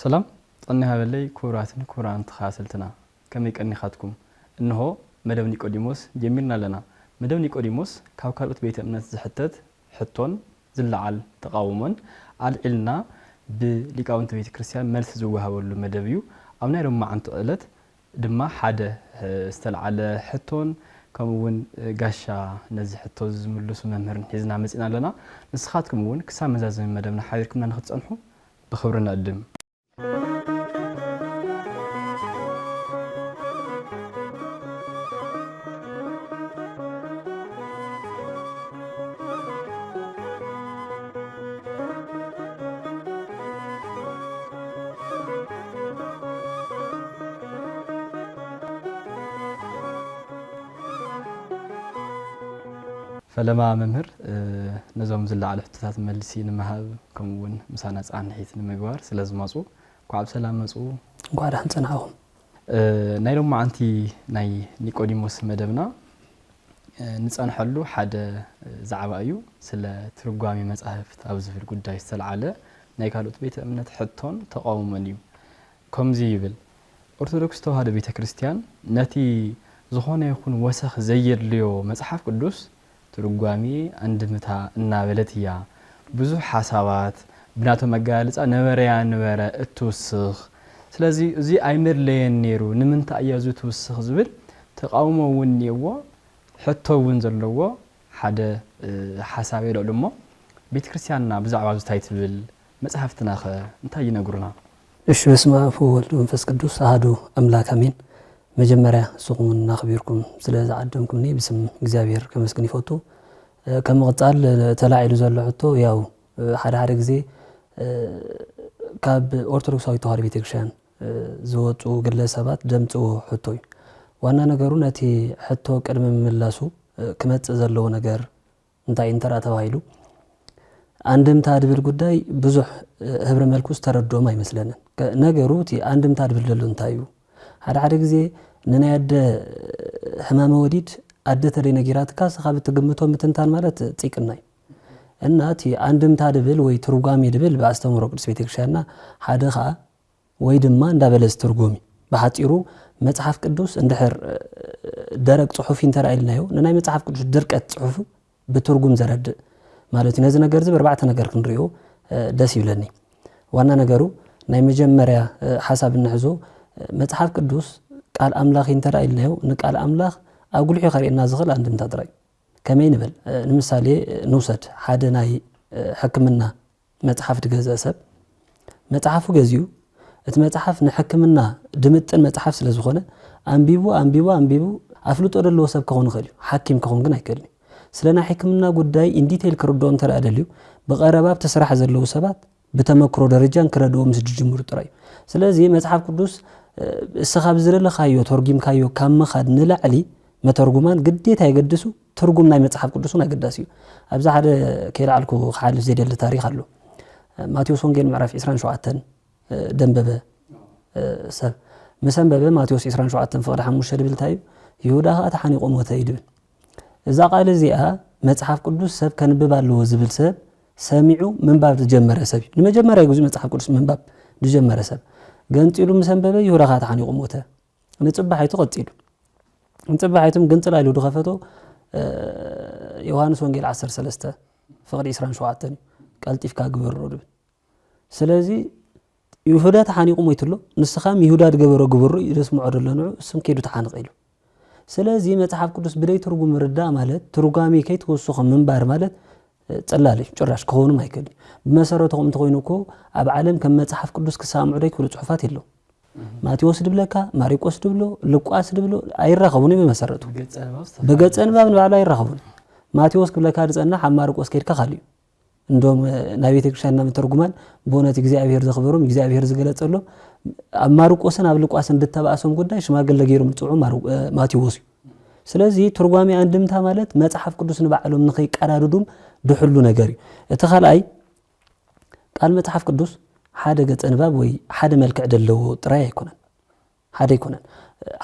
ሰላም፣ ጸኒሕ ሃበለይ ክቡራትን ክቡራን ተኸታተልትና፣ ከመይ ቀኒኻትኩም? እንሆ መደብ ኒቆዲሞስ ጀሚርና ኣለና። መደብ ኒቆዲሞስ ካብ ካልኦት ቤተ እምነት ዝሕተት ሕቶን ዝለዓል ተቓውሞን ኣልዒልና ብሊቃውንቲ ቤተ ክርስቲያን መልሲ ዝወሃበሉ መደብ እዩ። ኣብ ናይ ሎማዓንቲ ዕለት ድማ ሓደ፣ እ፣ ዝተለዓለ ሕቶን ከምኡ እውን፣ እ፣ ጋሻ ነዚ ሕቶ ዝምልሱ መምህርን ሒዝና መጺና ኣለና። ንስኻትኩም እውን ክሳብ መዛዘሚ መደብና ሓቢርኩምና ንክትጸንሑ ብኽብሪ ንዕድም። ፈለማ መምህር፣ እ፣ ነዞም ዝለዓሉ ሕቶታት መልሲ ንምሃብ፣ ከምኡ እውን ምሳና ጻንሒት ንምግባር ስለ ዝመጹ፣ እንኳዕ ብሰላም መጹ። እንኳዕ ደሓን ጸናሕኹም። እ፣ ናይ ሎማዓንቲ ናይ ኒቆዲሞስ መደብና፣ እ፣ ንጸንሐሉ ሓደ፣ እ፣ ዛዕባ እዩ። ስለ ትርጓሜ መጻሕፍት ኣብ ዝብል ጉዳይ ዝተለዓለ ናይ ካልኦት ቤተ እምነት ሕቶን ተቓውሞን እዩ። ከምዚ ይብል፣ ኦርቶዶክስ ተዋህዶ ቤተ ክርስቲያን ነቲ ዝኾነ ይኹን ወሰኽ ዘየድልዮ መጽሓፍ ቅዱስ ትርጓሜ ኣንድምታ እናበለት እያ ብዙሕ ሓሳባት ብናቶም ኣገላልጻ ነበረያ ንበረ እትውስኽ። ስለዚ እዚ ኣይመድለየን ነይሩ፣ ንምንታይ እያ እዚ ትውስኽ ዝብል ተቓውሞ እውን እኒአዎ፣ ሕቶ እውን ዘለዎ ሓደ፣ እ፣ ሓሳብ የልዕሉ እሞ፣ ቤተ ክርስቲያንና ብዛዕባ እዚ እንታይ ትብል? መጽሓፍትናኸ እንታይ ይነግሩና? እሺ፣ በስመ አብ ወወልድ ወመንፈስ ቅዱስ አሐዱ አምላክ አሜን። መጀመርያ ንስኹም እውን እናኽቢርኩም ስለ ዝዓደምኩምኒ ብስም እግዚኣብሔር ከመስግን ይፈቱ። እ፣ ከም ምቕጻል፣ እ፣ ተላዒሉ ዘሎ ሕቶ፣ ያው፣ እ፣ ሓደ ሓደ ግዜ፣ እ፣ ካብ ኦርቶዶክሳዊት ተዋህዶ ቤተክርስትያን፣ እ፣ ዝወጹ ግለሰባት ደምጽዎ ሕቶ እዩ። ዋና ነገሩ ነቲ ሕቶ ቅድሚ ምምላሱ፣ እ፣ ክመጽእ ዘለዎ ነገር እንታይ እንተ ደኣ ተባሂሉ፣ ኣንድምታ ድብል ጉዳይ ብዙሕ፣ እ፣ ህብረ መልኩ ዝተረድኦም ኣይመስለንን። ከ-፣ ነገሩ እቲ ኣንድምታ ድብል ደሎ እንታይ እዩ? ሓደ ሓደ ግዜ ንናይ ኣደ ሕማመ ወሊድ ኣደ ተደይ ነጊራትካ፣ ንስኻ ብትግምቶ ምትንታን ማለት ጺቅና እዩ። እና እቲ ኣንድምታ ድብል ወይ ትርጓሜ ድብል ብኣስተምህሮ ቅዱስ ቤተክርስትያንና ሓደ ኸኣ ወይ ድማ እንዳበለ ዝትርጉም እዩ። ብሓጺሩ መጽሓፍ ቅዱስ እንድሕር፣ እ፣ ደረቅ ጽሑፍ እንተ ኢልናዮ፣ ንናይ መጽሓፍ ቅዱስ ድርቀት ጽሑፉ ብትርጉም ዘረድእ ማለት እዩ። ነዚ ነገር እዚ ብኣርባዕተ ነገር ክንሪኦ፣ እ፣ ደስ ይብለኒ። ዋና ነገሩ ናይ መጀመርያ፣ እ፣ ሓሳብ እንሕዞ፣ እ፣ መጽሓፍ ቅዱስ ቃል ኣምላኽ እንተ ኢልናዮ፣ ንቃል ኣምላኽ ኣጉሊሑ ከርእየና ዝኽእል ኣንድምታ ጥራይ እዩ። ከመይ ንበል? እ፣ ንምሳሌ፣ እ፣ ንውሰድ። ሓደ ናይ፣ እ፣ ሕክምና መጽሓፍ ድገዝአ ሰብ፣ መጽሓፉ ገዚኡ፣ እቲ መጽሓፍ ንሕክምና ድምጥን መጽሓፍ ስለ ዝኾነ፣ ኣንቢቡ፣ ኣንቢቡ፣ ኣንቢቡ፣ ኣፍልጦ ደለዎ ሰብ ክኸውን ይኽእል እዩ። ሓኪም ክኸውን ግን ኣይክእልን እዩ። ስለ ናይ ሕክምና ጉዳይ in detail ክርድኦ እንተ ደኣ ደልዩ፣ ብቐረባ ኣብቲ ስራሕ ዘለዉ ሰባት ብተመክሮ ደረጃን ክረድእዎ ምስ ዝጅምሩ ጥራይ እዩ። ስለዚ መጽሓፍ ቅዱስ፣ እ፣ እስኻ ብዝደለኻዮ ተርጒምካዮ ካብ ምኻድ ንላዕሊ መተርጉማን ግዴታ የገድሱ፣ ትርጉም ናይ መጽሓፍ ቅዱስ እውን ኣገዳሲ እዩ። ኣብዚ ሓደ ከይለዓልኩ ክሓልፍ ዘይደሊ ታሪኽ ኣሎ። ማቴዎስ ወንጌል ምዕራፍ ዕስራን ሸውዓተን፣ እ፣ ደንበበ፣ እ፣ ሰብ። ምስ ኣንበበ ማቴዎስ ዕስራን ሸውዓተን ፍቕዲ ሓሙሽተ ድብል እንታይ እዩ? ይሁዳ ኸኣ ተሓኒቑ ሞተ እዩ ድብል። እዛ ቃል እዚኣ መጽሓፍ ቅዱስ ሰብ ከንብብ ኣለዎ ዝብል ሰብ ሰሚዑ ምንባብ ዝጀመረ ሰብ እዩ። ንመጀመርያ ግዜ መጽሓፍ ቅዱስ ምንባብ ዝጀመረ ሰብ። ገንጺሉ ምስ ኣንበበ ይሁዳ ኸኣ ተሓኒቑ ሞተ። ንጽባሒቱ ቀጺሉ። ንጽባሒቱ ግንጽል ኢሉ ድኸፈቶ፣ እ፣ ዮሃንስ ወንጌል ዓሰርተ ሰለስተ ፍቕዲ ዕስራን ሸውዓተን እዩ። ቀልጢፍካ ግበሮ ድብል። ስለዚ ይሁዳ ተሓኒቑ ሞይቱ ኣሎ። ንስኻ ይሁዳ ድገበሮ ግበሮ እዩ ዘስምዖ ዘሎ ንዑ፣ እሱም ከይዱ ተሓንቐ ኢሉ። ስለዚ መጽሓፍ ቅዱስ ብደይ ትርጉም ምርዳእ ማለት ትርጓሜ ከይትውስኹ ምንባር ማለት፣ እ፣ ጽላል እዩ። ጭራሽ ክኸውንም ኣይክእልን። ብመሰረቱ ከምኡ እንተኾይኑ እኮ ኣብ ዓለም ከም መጽሓፍ ቅዱስ ክሰማምዑ ደይ ክብሉ ጽሑፋት የለዉ። ማቴዎስ ድብለካ፣ ማሪቆስ ድብሎ፣ ሉቃስ ድብሎ ኣይራኸቡን እዮም ብመሰረቱ። ገጸ ንባብ ዝተፋላለየ። ብገጸ ንባብ ንባዕሉ ኣይራኸቡን። ማቴዎስ ክብለካ ዝጸንሕ ኣብ ማርቆስ ከይድካ ካልእ እዩ። እንዶም፣ እ፣ ናይ ቤተ ክርስቲያንና መተርጉማን ብእውነት እግዚኣብሔር ዘኽብሮም፣ እግዚኣብሔር ዝገለጸሎም፣ ኣብ ማርቆስን ኣብ ሉቃስን ድተባእሶም ጉዳይ ሽማግለ ገይሮም ዝጽውዑ ማር-፣ እ፣ ማቴዎስ እዩ። ስለዚ ትርጓሜ ኣንድምታ ማለት መጽሓፍ ቅዱስ ንባዕሎም ንኸይቀዳድዱም ድሕሉ ነገር እዩ። እቲ ካልኣይ ቃል መጽሓፍ ቅዱስ ሓደ ገጸ ንባብ ወይ ሓደ መልክዕ ደለዎ ጥራይ ኣይኮነን። ሓደ ኣይኮነን።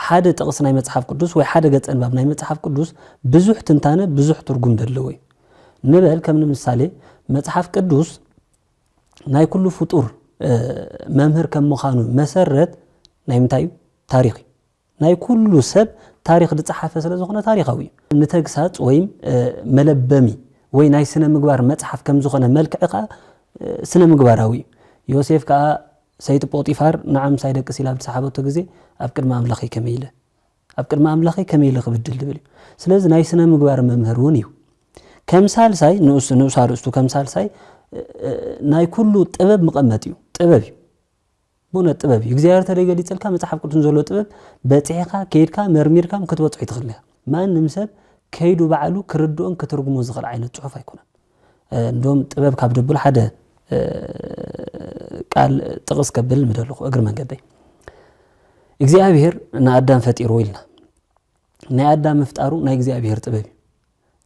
ሓደ ጥቕሲ ናይ መጽሓፍ ቅዱስ ወይ ሓደ ገጸ ንባብ ናይ መጽሓፍ ቅዱስ ብዙሕ ትንታነ፣ ብዙሕ ትርጉም ደለዎ እዩ። ንበል ከም ንምሳሌ መጽሓፍ ቅዱስ ናይ ኩሉ ፍጡር እ፣ መምህር ከም ምዃኑ መሰረት ናይ ምንታይ እዩ? ታሪኽ እዩ። ናይ ኩሉ ሰብ ታሪኽ ዝጸሓፈ ስለ ዝኾነ ታሪኻዊ እዩ። ንተግሳጽ ወይም፣ እ፣ መለበሚ ወይ ናይ ስነ ምግባር መጽሓፍ ከም ዝኾነ መልክዕ ከኣ፣ እ፣ ስነ ምግባራዊ እዩ። ዮሴፍ ከኣ ሰይቲ ጶጢፋር ንዓ ምሳይ ደቅስ ኢላ ኣብ ዝሰሓበቶ ግዜ ኣብ ቅድሚ ኣምላኸይ ከመይ ኢለ፣ ኣብ ቅድሚ ኣምላኸይ ከመይ ኢለ ክብድል ዝብል እዩ። ስለዚ ናይ ስነ ምግባር መምህር እውን እዩ። ከም ሳልሳይ ንኡስ-፣ ንኡስ ኣርእስቱ ከም ሳልሳይ፣ እ፣ እ፣ ናይ ኩሉ ጥበብ መቐመጥ እዩ። ጥበብ እዩ። ብእውነት ጥበብ እዩ። እግዚኣብሔር ተደይ ገሊጸልካ መጽሓፍ ቅዱስ ዘሎ ጥበብ በጺሕካ፣ ከይድካ፣ መርሚርካ ክትበጽሖ ይትኽእል ኢኻ። ማንም ሰብ ከይዱ ባዕሉ ክርድኦን ክትርጉሞ ዝኽእል ዓይነት ጽሑፍ ኣይኮነን። እ፣ እንዲሁም ጥበብ ካብ ደብሉ ሓደ፣ እ፣ ቃል ጥቕስ ከብል ምደለኹ እግሪ መንገደይ። እግዚኣብሔር ንኣዳም ፈጢርዎ ኢልና። ናይ ኣዳም ምፍጣሩ ናይ እግዚኣብሔር ጥበብ እዩ።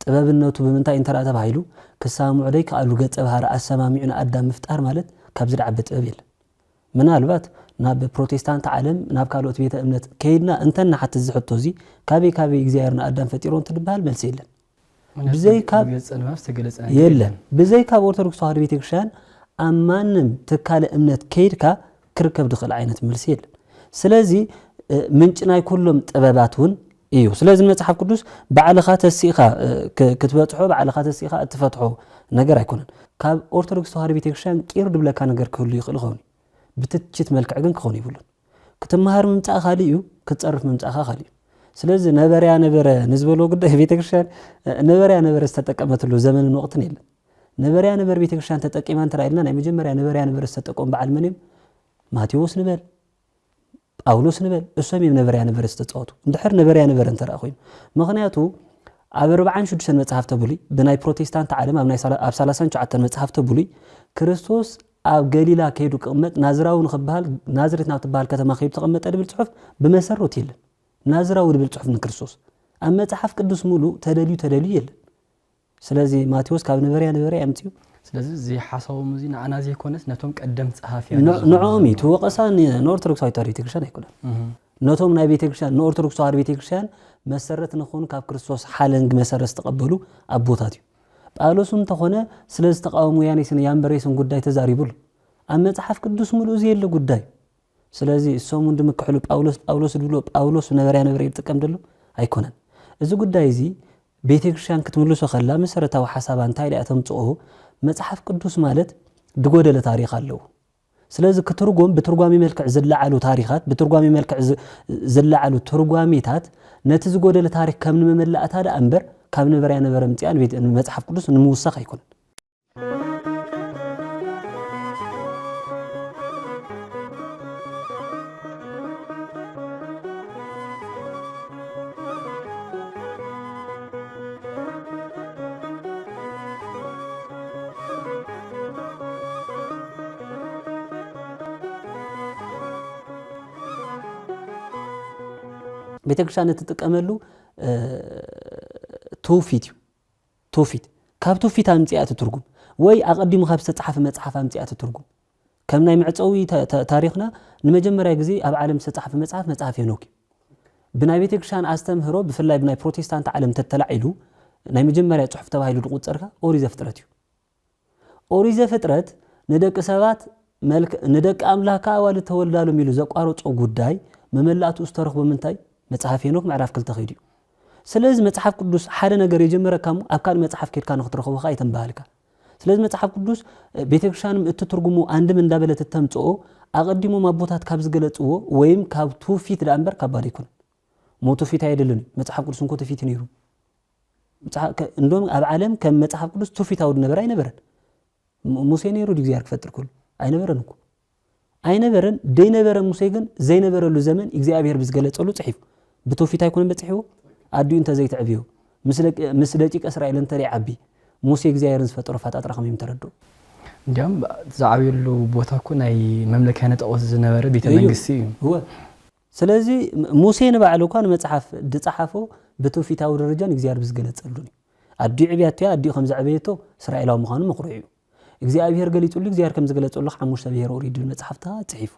ጥበብነቱ ብምንታይ እንተ ደኣ ተባሂሉ፣ ክሰማምዑ ደይከኣሉ ገጸ ባህሪ ኣሰማሚዑ ንኣዳም ምፍጣር ማለት ካብዚ ዝዓቢ ጥበብ የለን። ምናልባት ናብ ፕሮቴስታንት ዓለም፣ ናብ ካልኦት ቤተ እምነት ከይድና እንተ ንሓትት እዚ ሕቶ እዚ፣ ካበይ ካበይ እግዚኣብሔር ንኣዳም ፈጢርዎ እንትንበሃል መልሲ የለን። ምክንያቱ ብዘይ ካብ ብገጸ ንባብ ዝተገለጸ ነገር የለን። የለን። ብዘይ ካብ ኦርቶዶክስ ተዋህዶ ቤተክርስትያን ኣብ ማንም ትካለ እምነት ከይድካ ክርከብ ዝኽእል ዓይነት መልሲ የለን። ስለዚ፣ እ፣ ምንጪ ናይ ኩሎም ጥበባት እውን እዩ። ስለዚ ንመጽሓፍ ቅዱስ ባዕልኻ ተሲእኻ፣ እ፣ ክ-፣ ክትበጽሖ፣ ባዕልኻ ተሲእኻ እትፈትሖ ነገር ኣይኮነን። ካብ ኦርቶዶክስ ተዋህዶ ቤተክርስትያን ቂር ድብለካ ነገር ክህሉ ይኽእል ይኸውን እዩ። ብትችት መልክዕ ግን ክኸውን የብሉን። ክትመሃር ምምጻእ ካልእ እዩ፣ ክትጸርፍ ምምጻእኻ ካልእ እዩ። ስለዚ ነበረያ ነበረ ንዝበሎ ጉዳይ ቤተክርስትያን፣ እ፣ ነበረያ ነበረ ዝተጠቀመትሉ ዘመንን ወቕትን የለን። ነበረያ ነበር ቤተክርስትያን ተጠቂማ እንተ ኢልና፣ ናይ መጀመርያ ነበረያ ነበር ዝተጠቀሙ በዓል መን እዮም? ማቴዎስ ንበል፣ ጳውሎስ ንበል፣ እሶም እዮም ነበረያ ነበር ዝተጻወቱ። እንድሕር ነበረያ ነበር እንተ ደኣ ኮይኑ። ምኽንያቱ ኣብ ኣርብዓን ሽዱሽተን መጽሓፍተ ብሉይ፣ ብናይ ፕሮቴስታንት ዓለም ኣብ ናይ ሳላ-፣ ኣብ ሰላሳን ትሽዓተን መጽሓፍተ ብሉይ፣ ክርስቶስ ኣብ ገሊላ ከይዱ ክቕመጥ፣ ናዝራዊ ንኽበሃል፣ ናዝሬት ናብ ትበሃል ከተማ ከይዱ ተቐመጠ ድብል ጽሑፍ ብመሰረቱ የለን። ናዝራዊ ድብል ጽሑፍ ንክርስቶስ ኣብ መጽሓፍ ቅዱስ ሙሉእ ተደልዩ ተደልዩ የለን። ስለዚ ማቴዎስ ካብ ነበረያ ነበረያ ኣምጺኡ። ስለዚ እዚ ሓሳቦም እዚ ንዓና ዘይኮነስ ነቶም ቀደምቲ ጸሓፍያን ን-፣ ንዖም እዩ። እቲ ወቐሳ ን-፣ ንኦርቶዶክሳዊት ተዋህዶ ቤተክርስትያን ኣይኮነን። እህ። ነቶም ናይ ቤተክርስትያን፣ ንኦርቶዶክስ ተዋህዶ ቤተክርስትያን መሰረት ንኹን ካብ ክርስቶስ ሓለንግ መሰረት ዝተቐበሉ ኣቦታት እዩ። ጳውሎስ እንተኾነ ስለ ዝተቃወሙ ያኔስን ያምበሬስን ጉዳይ ተዛሪቡ ኣሎ። ኣብ መጽሓፍ ቅዱስ ሙሉእ እዚ የለ ጉዳይ። ስለዚ እሶም እውን ድምክሕሉ ጳውሎስ፣ ጳውሎስ ድብሎ ጳውሎስ ነበርያ ነበረ ይጥቀም ደሎ ኣይኮነን። እዚ ጉዳይ እዚ ቤተክርስትያን ክትምልሶ ከላ መሰረታዊ ሓሳባ እንታይ ኢላ እያ ተምጽኦ? መጽሓፍ ቅዱስ ማለት ድጎደለ ታሪኽ ኣለዎ። ስለዚ ክትርጎም ብትርጓሜ መልክዕ ዝለዓሉ ታሪኻት፣ ብትርጓሜ መልክዕ ዝ-፣ ዝለዓሉ ትርጓሜታት ነቲ ዝጎደለ ታሪኽ ከም ንመመላእታ ደኣ እምበር ካብ ነበርያ ነበረ ምጽኣ ንቤት-፣ ንመጽሓፍ ቅዱስ ንምውሳኽ ኣይኮነን። ቤተክርስትያን እትጥቀመሉ፣ እ፣ ትውፊት እዩ። ትውፊት። ካብ ትውፊት ኣምጺኣ እቲ ትርጉም። ወይ ኣቐዲሙ ካብ ዝተጻሕፈ መጽሓፍ ኣምጺኣ እቲ ትርጉም። ከም ናይ መዕጸዊ ተ-፣ ተ-፣ ታሪኽና ንመጀመርያ ግዜ ኣብ ዓለም ዝተጻሕፈ መጽሓፍ፣ መጽሓፍ ሄኖክ እዩ። ብናይ ቤተክርስትያን ኣስተምህሮ፣ ብፍላይ ብናይ ፕሮቴስታንት ዓለም ተተላዒሉ፣ ናይ መጀመርያ ጽሑፍ ተባሂሉ ዝቑጸር ከኣ ኦሪት ዘፍጥረት እዩ። ኦሪት ዘፍጥረት ንደቂ ሰባት መልክ-፣ ንደቂ ኣምላኽ ከኣ ኣዋልድ ተወልዳሎም ኢሉ ዘቋረጾ ጉዳይ መመላእትኡ ዝተረኽቦ ምንታይ? መጽሓፍ ሄኖክ ምዕራፍ ክልተ ከይዱ እዩ። ስለዚ መጽሓፍ ቅዱስ ሓደ ነገር የጀመረካ እሞ ኣብ ካልእ መጽሓፍ ኬድካ ንኽትረኽቦ ከኣ ኣይተንበሃልካ። ስለዚ መጽሓፍ ቅዱስ፣ እ፣ ቤተክርስትያን እትትርጉሙ ኣንድም እንዳበለት እተምጽኦ ኣቐዲሞም ኣቦታት ካብ ዝገለጽዎ ወይም ካብ ትውፊት ደኣ እምበር ካብ ባዶ ኣይኮነን። እሞ ትውፊት ኣየድልን እዩ። መጽሓፍ ቅዱስ እንኮ ትውፊት እዩ ነይሩ። መጽሓ-፣ ከ-፣ እንዶም ኣብ ዓለም ከም መጽሓፍ ቅዱስ ትውፊታዊ ዝነበረ ኣይነበረን። ሙ-፣ ሙሴ ነይሩ ድዩ እግዚኣብሔር ክፈጥር ከሎ? ኣይነበረን እኮ። ኣይነበረን። ደይነበረ ሙሴ ግን ዘይነበረሉ ዘመን እግዚኣብሔር ብዝገለጸሉ ጽሒፉ። ብትውፊት ኣይኮነን በጺሕዎ? ኣዲኡ እንተ ዘይትዕብዮ፣ ምስ ደቂ፣ ምስ ደቂቀ እስራኤል እንተ ደይዓቢ፣ ሙሴ እግዚኣብሔር ንዝፈጠሮ ኣፈጣጥራ ከመይ ምተረድኦ? እንዲያውም ዝዓብየሉ ቦታ እኮ ናይ መምለኪያ ነጠቆት ዝነበረ ቤተ እዩ። መንግስቲ እዩ። እወ። ስለዚ ሙሴ ንባዕሉ እኳ ንመጽሓፍ ዝጸሓፎ ብትውፊታዊ ደረጃ ንእግዚኣብሔር ብዝገለጸሉን እዩ። ኣዲኡ ዕብያቶ እያ፣ ኣዲኡ ከም ዘዕበየቶ እስራኤላዊ ምዃኑ መኹርዒ እዩ። እግዚኣብሔር ገሊጹሉ፣ እግዚኣብሔር ከም ዝገለጸሉ ሓሙሽተ ብሄረ ኦሪት ዝብል መጽሓፍታ ጽሒፉ።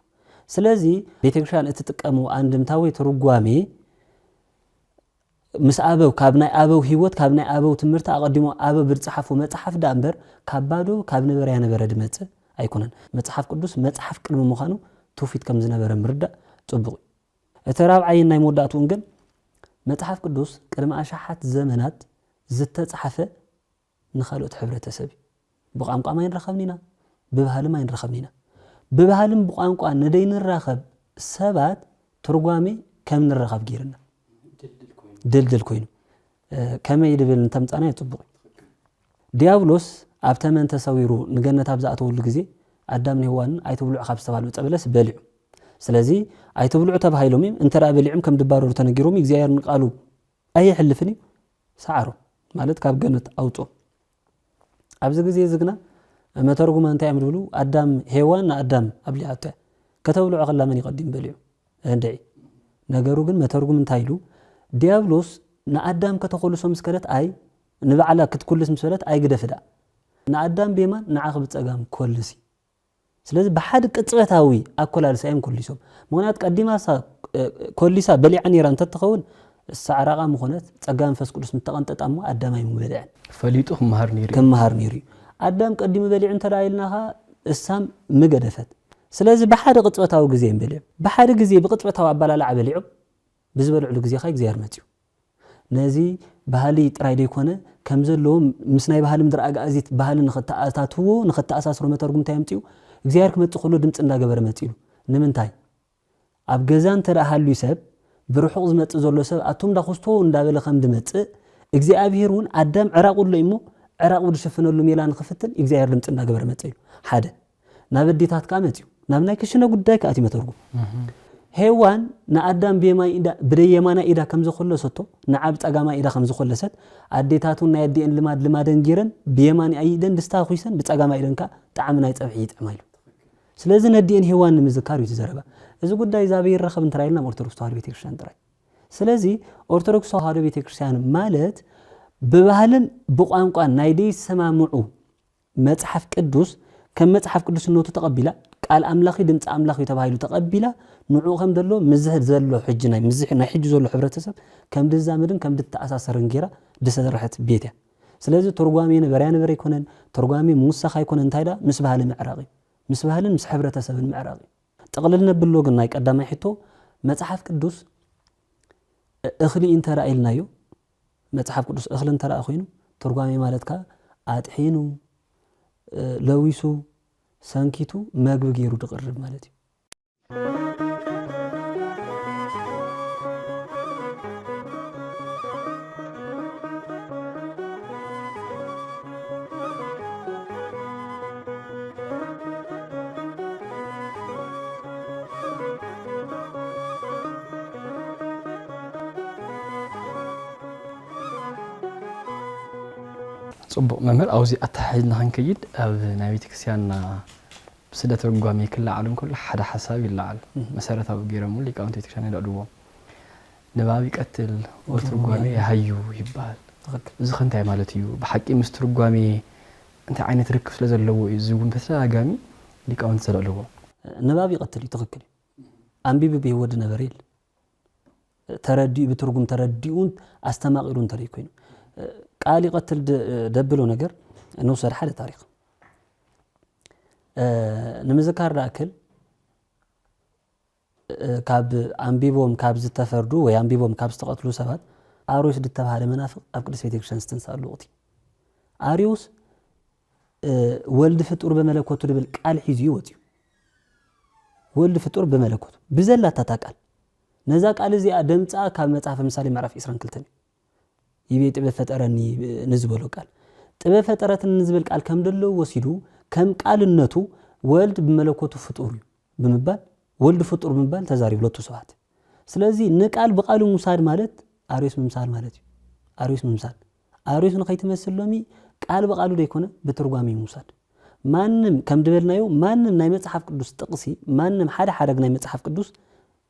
ስለዚ ቤተክርስትያን እትጥቀሙ ኣንድምታ ወይ ትርጓሜ ምስ ኣበው፣ ካብ ናይ ኣበው ህይወት፣ ካብ ናይ ኣበው ትምህርቲ ኣቐዲሞ ኣበው ብዝጸሓፎ መጽሓፍ ደኣ እምበር ካብ ባዶ ካብ ነበረያ ነበረ ድመጽእ ኣይኮነን። መጽሓፍ ቅዱስ መጽሓፍ ቅድሚ ምዃኑ ትውፊት ከም ዝነበረ ምርዳእ ጽቡቕ እዩ። እቲ ራብዓይን ናይ መወዳእትኡን ግን መጽሓፍ ቅዱስ ቅድሚ ኣሽሓት ዘመናት ዝተጻሕፈ ንኻልኦት ሕብረተሰብ እዩ። ብቋንቋ ኣይንረኸብን ኢና፣ ብባህልም ኣይንረኸብን ኢና። ብባህልን ብቋንቋ ንደይንራኸብ ሰባት ትርጓሜ ከም ንረኸብ ገይርና ድልድል ኮይኑ፣ እ፣ ከመይ ድብል እንተምጻናዮ ጽቡቕ እዩ። ዲያብሎስ ኣብ ተመን ተሰዊሩ ንገነት ኣብ ዝኣተወሉ ግዜ ኣዳምን ሄዋንን ኣይትብልዑ ካብ ዝተባልዑ ዕፀ በለስ በሊዑ። ስለዚ ኣይትብልዑ ተባሂሎም እዮም። እንተ ደኣ በሊዖም ከም ድባረሩ ተነጊሮም እዩ። እግዚኣብሔር ንቃሉ ኣይሕልፍን እዩ። ሰዓሮም ማለት ካብ ገነት ኣውፅኦም። ኣብዚ ግዜ እዚ ግና መተርጉማን እንታይ እዮም ዝብሉ? ኣዳም ሄዋን ንኣዳም ኣብሊዓቶ እያ። ከተብልዖ ከላ መን ይቐዲም በሊዑ? እንድዒ። ነገሩ ግን መተርጉም እንታይ ኢሉ? ዲያብሎስ ንኣዳም ከተኾልሶ ምስ ከደት ኣይ፣ ንባዕላ ክትኩልስ ምስ በለት ኣይ ግደፊ ደኣ። ንኣዳም ብየማን ንዓኺ ብጸጋም ኮልሲ። ስለዚ ብሓደ ቅጽበታዊ ኣኮላልሳ እዮም ኮሊሶም። ምኽንያቱ ቀዲማ እሳ፣ እ፣ ኮሊሳ በሊዓ ነይራ እንተትኸውን፣ እሳ ዕራቓ ምኾነት፣ ጸጋ መንፈስ ቅዱስ ምተቐንጠጣ እሞ ኣዳም ኣይምበልዐን። ፈሊጡ ክመሃር ነይሩ እዩ። ክመሃር ነይሩ እዩ። ኣዳም ቀዲሙ በሊዑ እንተ ደኣ ኢልናኻ፣ እሳም ምገደፈት። ስለዚ ብሓደ ቅጽበታዊ ግዜ እዮም በሊዖም። ብሓደ ግዜ ብቅጽበታዊ ኣበላልዓ በሊዖም፣ ብዝበልዕሉ ግዜ ኸኣ እግዚኣብሔር መጺኡ። ነዚ ባህሊ ጥራይ ደይኮነ፣ ከም ዘለዎም ምስ ናይ ባህሊ ምድሪ ኣግኣዚት ባህሊ ንኽተኣታትዎ፣ ንኽተኣሳስሮ መተርጉም እንታይ ኣምጺኡ? እግዚኣብሔር ክመጽእ ከሎ ድምጺ እንዳገበረ መጺኡ። ንምንታይ? ኣብ ገዛ እንተ ደኣ ሃልዩ ሰብ፣ ብርሑቕ ዝመጽእ ዘሎ ሰብ ኣቱም ዳኹስቶ እንዳበለ ከም ድመጽእ፣ እግዚኣብሔር እውን ኣዳም ዕራቕ ኣሎ እሞ፣ ዕራቕ ብዝሽፍነሉ ሜላ ንኽፍትን እግዚኣብሔር ድምጺ እንዳገበረ መጽእ ኢሉ። ሓደ። ናብ ኣዴታት ከኣ መጽኡ። ናብ ናይ ክሽነ ጉዳይ ከኣ እቲ መተርጉም። ሄዋን ንኣዳም ብየማይ ኢዳ፣ ብደየማና ኢዳ ከም ዝኾለሰቶ፣ ንዓ ብጸጋማይ ኢዳ ከም ዝኾለሰት፣ ኣዴታት እውን ናይ ኣዲኤን ልማድ ልማደን ጌረን፣ ብየማን ኢደን ድስታ ኹይሰን፣ ብጸጋማይ ኢደን ከኣ ጣዕሚ ናይ ጸብሒ ይጥዕማ ኢሉ። ስለዚ ነዲኤን ሄዋን ንምዝካር እዩ እቲ ዘረባ። እዚ ጉዳይ እዚ ኣበይ ይረኸብ እንተ ኢልና ኣብ ኦርቶዶክስ ተዋህዶ ቤተክርስትያን ጥራይ። ስለዚ ኦርቶዶክስ ተዋህዶ ቤተክርስትያን ማለት ብባህልን ብቋንቋን ናይ ደይሰማምዑ መጽሓፍ ቅዱስ ከም መጽሓፍ ቅዱስነቱ ተቐቢላ፣ ቃል ኣምላኽ እዩ፣ ድምፂ ኣምላኽ እዩ ተባሂሉ ተቐቢላ፣ ንዕኡ ከም ዘሎ ምስዚ ዘሎ ሕጂ ናይ፣ ምስዚ ናይ ሕጂ ዘሎ ሕብረተሰብ ከም ድዛመድን ከም ድተኣሳሰርን ጌራ ድሰርሐት ቤት እያ። ስለዚ ትርጓሜ ንበርያ ንበር ኣይኮነን፣ ትርጓሜ ምውሳኽ ኣይኮነን፣ እንታይ ደኣ ምስ ባህሊ ምዕራቕ እዩ። ምስ ባህልን ምስ ሕብረተሰብን ምዕራቕ እዩ። ጥቕልል ነብሎ ግን ናይ ቀዳማይ ሕቶ፣ መጽሓፍ ቅዱስ እ-፣ እኽሊ እንተ ደኣ ኢልናዮ፣ መጽሓፍ ቅዱስ እኽሊ እንተ ደኣ ኮይኑ፣ ትርጓሜ ማለት ከኣ ኣጥሒኑ፣ እ፣ ለዊሱ፣ ሰንኪቱ፣ መግቢ ገይሩ ድቕርብ ማለት እዩ። ጽቡቕ መምህር፣ ኣብዚ ኣተሓሒዝና ክንከይድ፣ ኣብ ናይ ቤተክርስትያንና ብስለ ትርጓሜ ክለዓል እንከሎ ሓደ ሓሳብ ይለዓል። እህ። መሰረታዊ ገይሮም እውን ሊቃውንቲ ቤተክርስትያን የልዕልዎ። ንባብ ይቀትል ወትርጓሜ ወትርጓሜ የሃዩ ይበሃል። ትኽክል። እዚ ከ እንታይ ማለት እዩ? ብሓቂ ምስ ትርጓሜ እንታይ ዓይነት ርክብ ስለ ዘለዎ እዩ? እዚ እውን ብተደጋጋሚ ሊቃውንቲ ዘልዕልዎ። ንባብ ይቐትል እዩ፣ ትኽክል እዩ። ኣንቢቢ ብህይወት ዝነበረ የለ። ተረዲኡ፣ ብትርጉም ተረዲኡ፣ ኣስተማቒሩ እንተደይ ኮይኑ። ቃል ይቐትል ድ-፣ ደብሎ ነገር ንውሰድ ሓደ ታሪኽ። ንምዝካር ዝኣክል፣ እ፣ ካብ ኣንቢቦም ካብ ዝተፈርዱ ወይ ኣንቢቦም ካብ ዝተቐትሉ ሰባት ኣርዮስ ዝተባህለ መናፍቕ ኣብ ቅድስት ቤተክርስትያን ዝተንስኣሉ ወቕቲ። ኣርዮስ፣ እ፣ ወልድ ፍጡር በመለኮቱ ድብል ቃል ሒዙ እዩ ወፂኡ። ወልድ ፍጡር በመለኮቱ ብዘላታ እታ ቃል። ነዛ ቃል እዚኣ ደምፃ ካብ መጽሓፈ ምሳሌ ምዕራፍ ዕስራን ክልተን እዩ። ይቤ ጥበብ ፈጠረኒ ንዝበሎ ቃል። ጥበብ ፈጠረትኒ ንዝብል ቃል ከም ደለዎ ወሲዱ፣ ከም ቃልነቱ ወልድ ብመለኮቱ ፍጡር እዩ ብምባል፣ ወልድ ፍጡር ብምባል ተዛሪቡ ሎቱ ስብሐት። ስለዚ ንቃል ብቃሉ ምውሳድ ማለት ኣርዮስ ምምሳል ማለት እዩ። ኣርዮስ ምምሳል። ኣርዮስ ንኸይትመስል ሎሚ ቃል ብቃሉ ደይኮነ ብትርጓሜ ምውሳድ። ማንም ከም ድበልናዮ፣ ማንም ናይ መጽሓፍ ቅዱስ ጥቕሲ፣ ማንም ሓደ ሓረግ ናይ መጽሓፍ ቅዱስ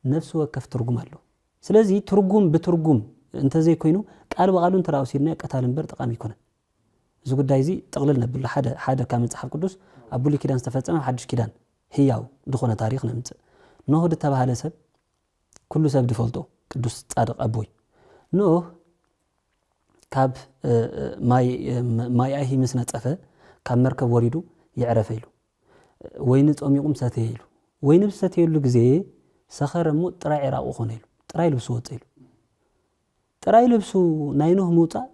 ነፍሲ ወከፍ ትርጉም ኣለዎ። ስለዚ ትርጉም ብትርጉም እንተዘይኮይኑ ቃል ብቃሉ እንተ ደኣ ወሲድናዮ ቀታሊ እምበር ጠቓሚ ኣይኮነን። እዚ ጉዳይ እዚ ጥቕልል ነብሎ። ሓደ፣ ሓደ ካብ መጽሓፍ ቅዱስ ኣብ ብሉይ ኪዳን ዝተፈጸመ ኣብ ሓድሽ ኪዳን ህያው ዝኾነ ታሪኽ ነምጽእ። ኖህ ዝተባህለ ሰብ ኩሉ ሰብ ዝፈልጦ ቅዱስ ጻድቕ ኣቦይ። ኖህ ካብ፣ እ፣ እ፣ ማይ፣ እ፣ ማይ ኣይሂ ምስ ነጸፈ ካብ መርከብ ወሪዱ ይዕረፈ ኢሉ። ወይኒ ጸሚቑም ሰተየ ኢሉ። ወይኒ ብዝሰተየሉ ግዜ ሰኸረ እሞ ጥራይ ዕራቑ ኾነ ኢሉ። ጥራይ ልብሱ ወጸ ኢሉ። ጥራይ ልብሱ ናይ ኖህ ምውጻእ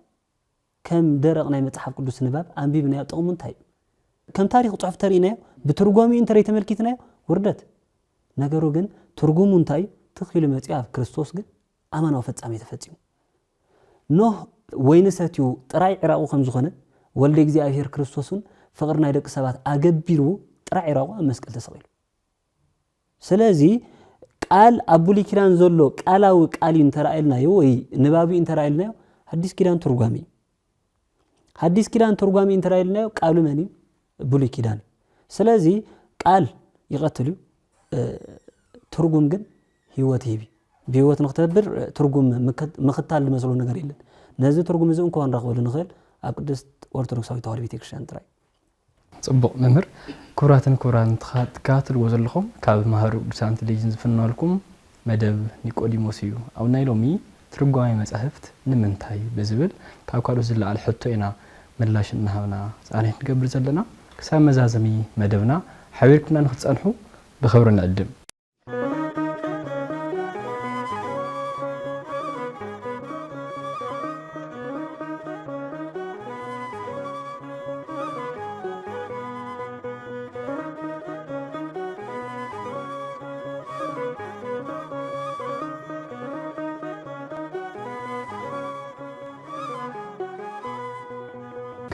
ከም ደረቕ ናይ መጽሓፍ ቅዱስ ንባብ ኣንቢብናዮ ጥቕሙ እንታይ እዩ? ከም ታሪኽ ጽሑፍ ተርኢናዮ፣ ብትርጓሚኡ እንተደይ ተመልኪትናዮ ውርደት። ነገሩ ግን ትርጉሙ እንታይ እዩ? ትኽ ኢሉ መጺኡ ኣብ ክርስቶስ ግን ኣማናዊ ፈጻሚ ተፈጺሙ። ኖህ ወይኒ ሰትዩ ጥራይ ዕራቑ ከም ዝኾነ ወልደ እግዚኣብሔር ክርስቶስ እውን ፍቕሪ ናይ ደቂ ሰባት ኣገቢርዎ ጥራይ ዕራቑ ኣብ መስቀል ተሰቒሉ። ስለዚ ቃል ኣብ ብሉይ ኪዳን ዘሎ ቃላዊ ቃል እዩ እንተረኣየልናዮ ወይ ንባቢ እዩ እንተረኣየልናዮ ሓዲስ ኪዳን ትርጓሜ እዩ። ሓዲስ ኪዳን ትርጓሜ እዩ እንተረኣየልናዮ ቃሉ መን እዩ? ብሉይ ኪዳን እዩ። ስለዚ ቃል ይቐትል እዩ፣ እ፣ ትርጉም ግን ህይወት ይህብ እዩ። ብህይወት ንክትነብር፣ እ፣ ትርጉም ምክ-፣ ምኽታል ዝመስሎ ነገር የለን። ነዚ ትርጉም እዚ እንኳ ንረኽበሉ ንኽእል ኣብ ቅድስት ኦርቶዶክሳዊት ተዋህዶ ቤተክርስትያን ጥራይ። ጽቡቕ መምህር። ክቡራትን ክቡራን ትኻ-፣ ትከታተልዎ ዘለኹም ካብ ማህበረ ቅዱሳን ቴሌቪዥን ዝፍነወልኩም መደብ ኒቆዲሞስ እዩ። ኣብ ናይ ሎሚ ትርጓሜ መጻሕፍት ንምንታይ ብዝብል ካብ ካልኦት ዝለዓል ሕቶ ኢና ምላሽ እናሃብና ጻንሒት ንገብር ዘለና። ክሳብ መዛዘሚ መደብና ሓቢርኩምና ንክትጸንሑ ብኽብሪ ንዕድም።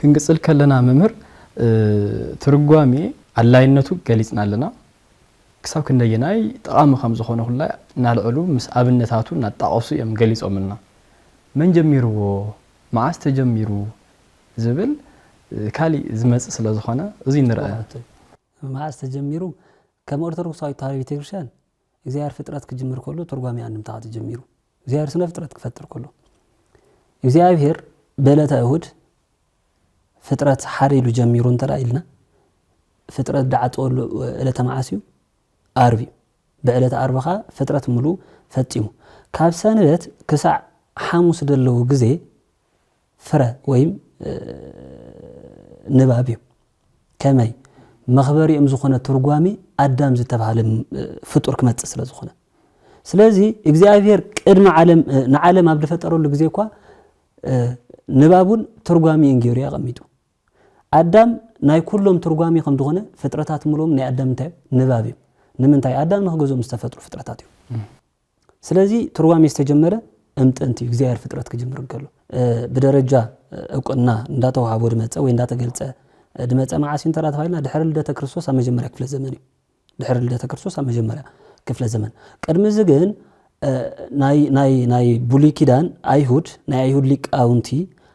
ክንቅጽል ከለና መምህር፣ እ፣ ትርጓሜ ኣድላይነቱ ገሊጽና ኣለና። ክሳብ ክንደየናይ ጠቓሚ ከም ዝኾነ ኩላ እናልዕሉ ምስ ኣብነታቱ እናጣቐሱ እዮም ገሊጾምልና። መን ጀሚርዎ? መዓስ ተጀሚሩ? ዝብል፣ እ፣ ካሊእ ዝመጽእ ስለ ዝኾነ እዙይ ንርአ። ጽቡቕ ሕቶ እዩ። መዓስ ተጀሚሩ? ከም ኦርቶዶክሳዊት ተዋህዶ ቤተክርስትያን እግዚኣብሔር ፍጥረት ክጅምር ከሎ ትርጓሜ ኣንድምታ ተጀሚሩ። እግዚኣብሔር ስነ ፍጥረት ክፈጥር ከሎ እግዚኣብሔር ብዕለተ እሁድ ፍጥረት ሓደ ኢሉ ጀሚሩ እንተ ደኣ ኢልና፣ ፍጥረት ዝዓጸወሉ ዕለተ መዓስ እዩ? ዓርቢ እዩ። ብዕለተ ዓርቢ ኸኣ ፍጥረት ምሉእ ፈጺሙ። ካብ ሰንበት ክሳዕ ሓሙስ ዘለዉ ግዜ ፍረ ወይም፣ እ፣ ንባብ እዩ። ከመይ? መኽበሪኦም ዝኾነ ትርጓሜ ኣዳም ዝተባህለ፣ እ፣ ፍጡር ክመጽእ ስለ ዝኾነ። ስለዚ እግዚኣብሔር ቅድሚ ዓለም፣ እ፣ ንዓለም ኣብ ዝፈጠረሉ ግዜ እኳ፣ እ፣ ንባቡን ትርጓሜኡን ገይሩ እዩ ኣቐሚጡ። ኣዳም ናይ ኩሎም ትርጓሜ ከም ዝኾነ ፍጥረታት ምሎም ናይ ኣዳም እንታይ እዩ? ንባብ እዩ። ንምንታይ? ኣዳም ንክገዝኦም ዝተፈጥሩ ፍጥረታት እዮም። እም። ስለዚ ትርጓሜ ዝተጀመረ እምጥንቲ እዩ፣ እግዚኣብሔር ፍጥረት ክጅምር እንከሎ። እ፣ ብደረጃ፣ እ፣ እውቅና እንዳተዋህቦ ድመጸ ወይ እንዳተገልጸ፣ እ፣ ድመጸ መዓስ እዩ እንተ ተባሂልና፣ ድሕሪ ልደተ ክርስቶስ ኣብ መጀመርያ ክፍለ ዘመን እዩ። ድሕሪ ልደተ ክርስቶስ ኣብ መጀመርያ ክፍለ ዘመን። ቅድሚ እዚ ግን፣ እ፣ ናይ፣ ናይ፣ ናይ ብሉይ ኪዳን ኣይሁድ፣ ናይ ኣይሁድ ሊቃውንቲ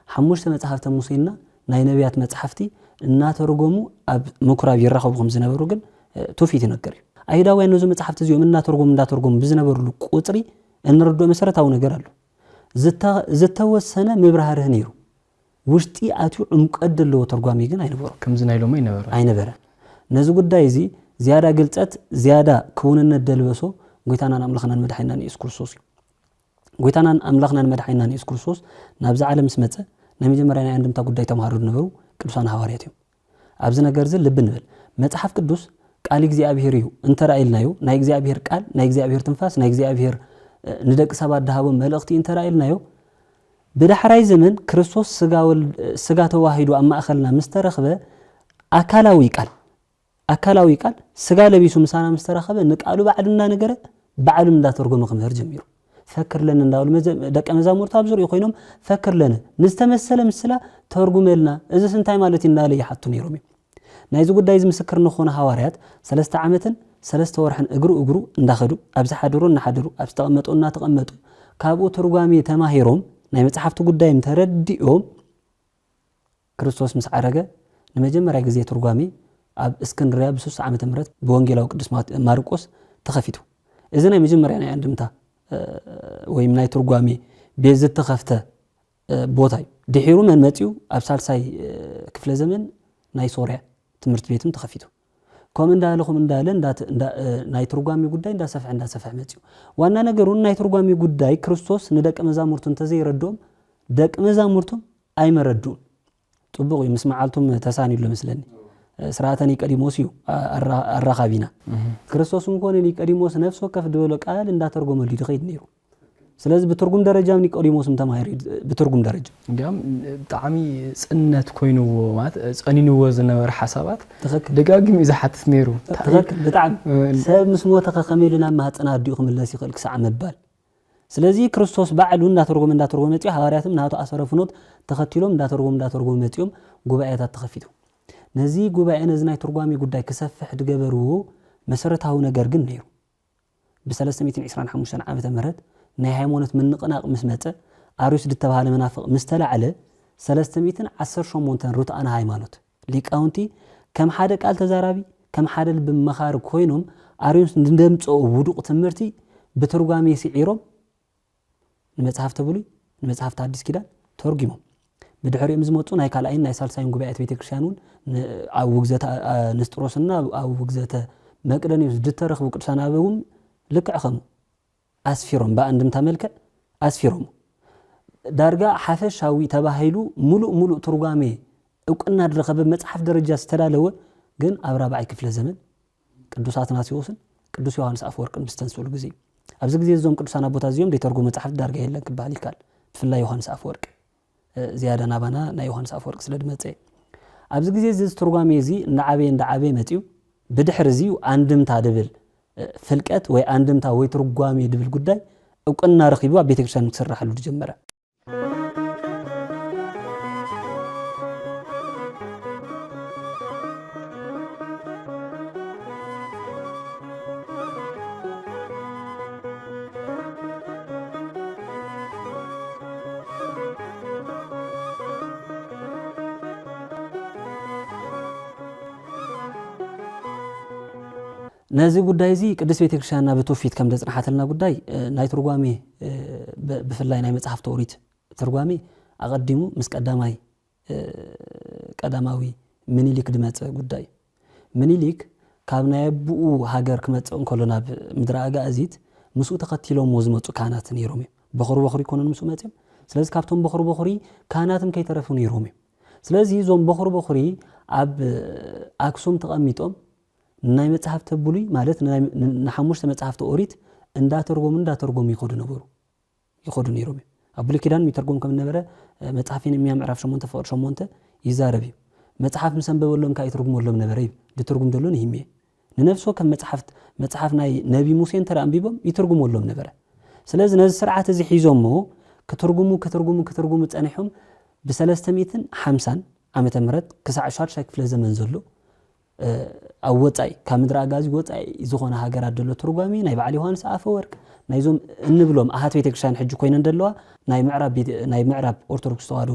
ሓሙሽተ መጽሓፍተ ሙሴና ናይ ነቢያት መጽሓፍቲ እናተርጎሙ ኣብ ምኩራብ ይራኸቡ ከም ዝነበሩ ግን፣ እ፣ ትውፊት ይነግር እዩ። ኣይሁዳውያን ነዞም መጽሓፍቲ እዚኦም እናተርጎሙ፣ እንዳተርጎሙ ብዝነበሩሉ ቁጽሪ እንርድኦ መሰረታዊ ነገር ኣሎ። ዝተ-፣ ዝተወሰነ ምብራህርህ ነይሩ። ውሽጢ ኣትዩ ዕምቀት ዘለዎ ተርጓሚ ግን ኣይነበሮም። ከምዚ ናይ ሎሚ ኣይነበረ። ኣይነበረ። ነዚ ጉዳይ እዚ ዝያዳ ግልጸት፣ ዝያዳ ክውንነት ደልበሶ ጎይታናን ኣምላኽናን መድሓኒናን የሱስ ክርስቶስ እዩ። ጎይታናን ኣምላኽናን መድሓኒናን የሱስ ክርስቶስ ናብዚ ዓለም ምስ መጸ ናይ መጀመርያ ናይ ኣንድምታ ጉዳይ ተምሃሮ ዝነበሩ ቅዱሳን ሃዋርያት እዮም። ኣብዚ ነገር እዚ ልቢ ንበል። መጽሓፍ ቅዱስ ቃል እግዚኣብሔር እዩ እንተ ደኣ ኢልናዮ፣ ናይ እግዚኣብሔር ቃል፣ ናይ እግዚኣብሔር ትንፋስ፣ ናይ እግዚኣብሔር፣ እ፣ ንደቂ ሰባት ዝሃቦም መልእኽቲ እንተ ደኣ ኢልናዮ፣ ብዳሕራይ ዘመን ክርስቶስ ስጋ ወል-፣ ስጋ ተዋሂዱ ኣብ ማእኸልና ምስ ተረኽበ ኣካላዊ ቃል፣ ኣካላዊ ቃል ስጋ ለቢሱ ምሳና ምስ ተራኸበ ንቃሉ ባዕሉ እናነገረ ባዕሉ እንዳተርጎመ ክምህር ጀሚሩ። ፈክር ለነ እንዳበሉ መዘ-፣ ደቀ መዛሙርቱ ኣብ ዙሪኡ ኮይኖም ፈክር ለነ ንዝተመሰለ ምስላ ተርጉመልና፣ እዚስ እንታይ ማለት እዩ እንዳበለ ይሓቱ ነይሮም እዮም። ናይዚ ጉዳይ እዚ ምስክር ንኾኑ ሃዋርያት ሰለስተ ዓመትን ሰለስተ ወርሕን እግሩ እግሩ እንዳኸዱ ኣብ ዝሓደሮ እናሓደሩ ኣብ ዝተቐመጡ እናተቐመጡ ካብኡ ትርጓሜ ተማሂሮም ናይ መጽሓፍቲ ጉዳዮም ተረዲኦም ክርስቶስ ምስ ዓረገ ንመጀመርያ ግዜ ትርጓሜ ኣብ እስክንድርያ ብስሳ ዓመተ ምህረት ብወንጌላዊ ቅዱስ ማት-፣ ማርቆስ ተኸፊቱ። እዚ ናይ መጀመርያ ናይ ኣንድምታ፣ እ፣ ወይም ናይ ትርጓሜ ቤት ዝተኸፍተ፣ እ፣ ቦታ እዩ። ድሒሩ መን መጺኡ? ኣብ ሳልሳይ፣ እ፣ ክፍለ ዘመን ናይ ሶርያ ትምህርቲ ቤትም ተኸፊቱ። ከምኡ እንዳለ፣ ከምኡ እንዳለ፣ እንዳተ-፣ እንዳ-፣ እ፣ ናይ ትርጓሜ ጉዳይ እንዳሰፍሐ፣ እንዳሰፍሐ መጺኡ። ዋና ነገሩ ናይ ትርጓሜ ጉዳይ ክርስቶስ ንደቀ መዛሙርቱ እንተዘይረድኦም፣ ደቀ መዛሙርቶም ኣይመረድኡን። ጽቡቕ እዩ፣ ምስ መዓልቶም ተሳንዩ ኣሎ መስለኒ። ስርዓተ ኒቆዲሞስ እዩ ኣራኻቢና። ክርስቶስ እንኮ ንኒቆዲሞስ ነፍሲ ወከፍ ዝበሎ ቃል እንዳተርጎመሉ ይኸይድ ነይሩ። ስለዚ ብትርጉም ደረጃ ኒቆዲሞስ ተማሂሩ ብትርጉም ደረጃ እንዲያም ብጣዕሚ ጽነት ኮይንዎ ማለት ጸኒንዎ ዝነበረ ሓሳባት ትኽክል ደጋግም እዩ ዝሓትት ነይሩ። ትኽክል ብጣዕሚ ሰብ ምስ ሞተ ከመይ ኢሉ ናብ ማህፀን ኣዲኡ ክምለስ ይኽእል ክሳዕ ምባል። ስለዚ ክርስቶስ ባዕሉ እንዳተርጎመ እንዳተርጎመ መፂኡ፣ ሃዋርያትም ናቱ ኣሰረ ፍኖት ተኸቲሎም እንዳተርጎሙ እንዳተርጎሙ መፂኦም ጉባኤታት ተኸፊቱ። ነዚ ጉባኤ ነዚ ናይ ትርጓሜ ጉዳይ ክሰፍሕ ዝገበርዎ መሰረታዊ ነገር ግን ነይሩ። ብ325 ዓመተ ምህረት ናይ ሃይማኖት ምንቕናቕ ምስ መፀ፣ ኣርዮስ ዝተባህለ መናፍቕ ምስ ተላዕለ፣ ሰለስተ ሚእትን ዓሰርተ ሸሞንተን ርቱዓነ ሃይማኖት ሊቃውንቲ ከም ሓደ ቃል ተዛራቢ፣ ከም ሓደ ልቢ መኻሪ ኮይኖም ኣርዮስ ንደምፀኦ ውዱቕ ትምህርቲ ብትርጓሜ ስዒሮም ንመጽሓፍተ ብሉይ ንመጽሓፍተ ሓዲስ ኪዳን ተርጒሞም። ብድሕሪኦም ዝመጹ ናይ ካልኣይን ናይ ሳልሳይን ጉባኤያት ቤተ ክርስቲያን እውን ኣብ ውግዘተ ንስጥሮስና ኣብ ውግዘተ መቅደንዮስ ዝተረኽቡ ቅዱሳን ኣበው እውን ልክዕ ከምኡ ኣስፊሮም ብኣንድምታ መልክዕ ኣስፊሮሞ። ዳርጋ ሓፈሻዊ ተባሂሉ ሙሉእ ሙሉእ ትርጓሜ እውቅና ዝረኸበ መጽሓፍ ደረጃ ዝተዳለወ ግን ኣብ ራብዓይ ክፍለ ዘመን ቅዱስ ኣትናቴዎስን ቅዱስ ዮሃንስ ኣፈወርቅን ምስ ተንስኡሉ ግዜ እዩ። ኣብዚ ግዜ እዞም ቅዱሳን ኣቦታት እዚኦም ዘይተርጎ መጽሓፍቲ ዳርጋ የለን ክበሃል ይከኣል። ብፍላይ ዮሃንስ ኣፈወርቅ ዝያዳ ናባና ናይ ዮሃንስ ኣፈወርቅ ስለ ዝመጸ ኣብዚ ግዜ እዚ ትርጓሜ እዚ እንዳዓበየ እንዳዓበየ መጺኡ። ብድሕሪ እዚ እዩ ኣንድምታ ድብል ፍልቀት ወይ ኣንድምታ ወይ ትርጓሜ ድብል ጉዳይ እውቅና ረኺቡ ኣብ ቤተክርስትያን ክስራሕሉ ዝጀመረ። ነዚ ጉዳይ እዚ ቅድስት ቤተክርስትያንና ብትውፊት ከም ዘጽንሓትልና ጉዳይ ናይ ትርጓሜ ብፍላይ ናይ መጽሓፍቲ ኦሪት ትርጓሜ ኣቐዲሙ ምስ ቀዳማይ ቀዳማዊ ምኒሊክ ዝመጸ ጉዳይ እዩ። ምኒሊክ ካብ ናይ ኣቡኡ ሃገር ክመጽእ እንከሎ ናብ ምድረ ኣጋእዚት ምስኡ ተኸቲሎምዎ ዝመጹ ካህናት ነይሮም እዮም። በኹሪ በኹሪ ይኮኑን ምስኡ መጺኦም። ስለዚ ካብቶም በኹሪ በኹሪ ካህናትም ከይተረፉ ነይሮም እዮም። ስለዚ እዞም በኹሪ በኹሪ ኣብ ኣክሱም ተቐሚጦም ናይ መጽሓፍተ ብሉይ ማለት ንሓሙሽተ መጽሓፍተ ኦሪት እንዳተርጎሙ እንዳተርጎሙ ይኸዱ ነበሩ። ይኸዱ ነይሮም እዮም። ኣብ ብሉይ ኪዳን ይተርጎም ከም ዝነበረ መጽሓፍ የረምያ ምዕራፍ ሸሞንተ ፍቕዲ ሸሞንተ ይዛረብ እዩ። መጽሓፍ ምስ ኣንበበሎም ከኣ ይትርጉመሎም ነበረ እዩ። ዝትርጉም ዘሎ ንሂሜ ንነፍሲ ወከፍ መጽሓፍት መጽሓፍ ናይ ነቢ ሙሴ እንተ ኣንቢቦም ይትርጉመሎም ነበረ። ስለዚ ነዚ ስርዓት እዚ ሒዞሞ ክትርጉሙ ክትርጉሙ ክትርጉሙ ጸኒሖም ብ350 ዓመተ ምህረት ክሳዕ ሻድሻይ ክፍለ ዘመን ዘሎ ኣብ ወጻኢ ካብ ምድሪ ኣጋዚ ወጻኢ ዝኾነ ሃገራት ዘሎ ትርጓሚ ናይ በዓል ዮሃንስ ኣፈወርቅ ናይዞም እንብሎም ኣሃት ቤተክርስትያን ሕጂ ኮይነን ዘለዋ ናይ ምዕራብ ናይ ምዕራብ ኦርቶዶክስ ተዋህዶ